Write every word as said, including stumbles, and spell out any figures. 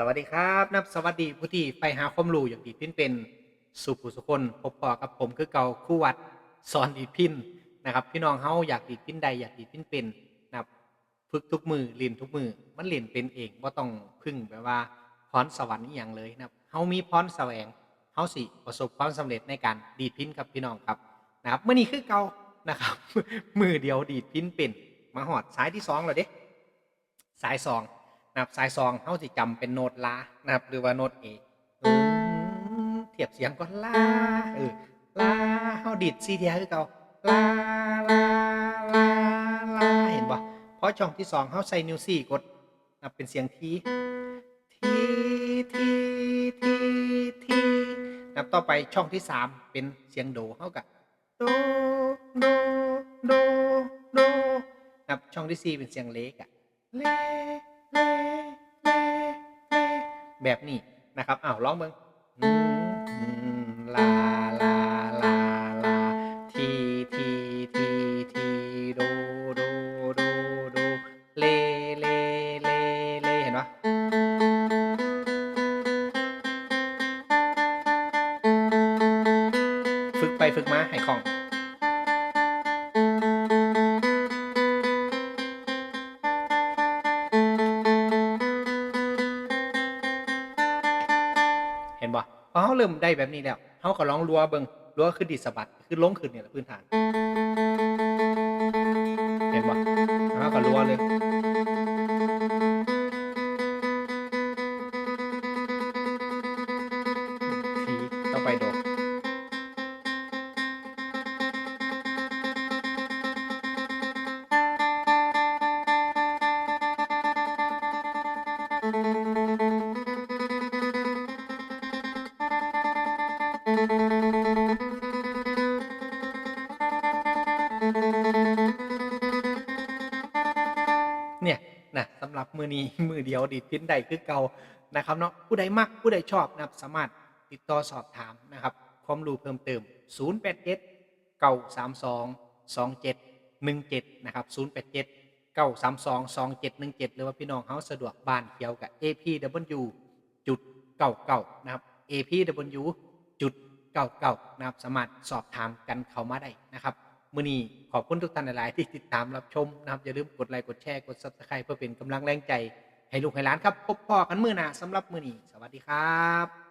วัสดีครับ นับสวัสดีผู้ที่ใฝ่หาความรู้อยากดีดพิณเป็นสู่ผู้สู่คน พบพ้อกับผมคือเก่า ครูวัด สอนดีดพิณนะครับ พี่น้องเฮาอยากดีดพิณได้ อยากดีดพิณเป็นนะครับ ฝึกทุกมื้อ เล่นทุกมื้อ มันเล่นเป็นเอง บ่ต้องพึ่งแบบว่าพรสวรรค์อีหยังเลยนะครับ เฮามีพรแสวง เฮาสิประสบความสำเร็จในการดีดพิณครับพี่น้องครับ นะครับ มื้อนี้คือเก่านะครับ มื้อเดียวดีดพิณเป็น มาฮอดสายที่สองแล้วเด้ สายสองนะครับ สายสองเฮาสิจำเป็นโน้ตลานะครับ หรือว่าโน้ตเอ อืม เทียบเสียงก่อน ลา เออ ลา เฮาดีดสี่เทื่อคือเก่า ลา ลา ลา ลา เห็นบ่ พอช่องที่สองเฮาใส่นิ้วสี่กดนะครับ เป็นเสียงที ที ที ที ทีนะครับ ต่อไปช่องที่สามเป็นเสียงโด เฮากะ โด โด โด โดนะครับ ช่องที่สี่เป็นเสียงเลกะ เล เล เล เล แบบนี้นะครับ อ้าว ลองเบิ่ง อืม ลา ลา ลา ลา ที ที ที ที โด โด โด โด เล เล เล เล เห็นปะ ฝึกไปฝึกมาให้คล่อง เห็นบ่ พอเฮาเริ่มได้แบบนี้แล้ว เฮาก็ลองรัวเบิ่ง รัวคือดีดสะบัด คือลงขึ้นนี่แหละพื้นฐาน เห็นบ่ แล้วก็รัวเลย ที ต่อไปโดด เนี่ยนะ สำหรับมื้อนี้ มื้อเดียวดีดพิณได้คือเก่านะครับเนาะ ผู้ใดมัก ผู้ใดชอบนะครับ สามารถติดต่อสอบถามนะครับ ความรู้เพิ่มเติม ศูนย์แปดเจ็ด เก้าสามสอง สองเจ็ดหนึ่งเจ็ด นะครับ ศูนย์แปดเจ็ด เก้าสามสอง สองเจ็ดหนึ่งเจ็ด หรือว่าพี่น้องเฮาสะดวกบ้านเขียวกะ เอพีดับเบิลยู จุดเก้าเก้า นะครับ เอพีดับเบิลยู จุดเก้าเก้า นะครับ สามารถสอบถามกันเข้ามาได้นะครับ มื้อนี้ขอบคุณทุกท่านหลายๆ ที่ติดตามรับชมนะครับ อย่าลืมกดไลค์ กดแชร์ กด Subscribe เพื่อเป็นกำลังแรงใจให้ลูกให้หลานครับ พบพ้อกันมื้อหน้า สำหรับมื้อนี้ สวัสดีครับ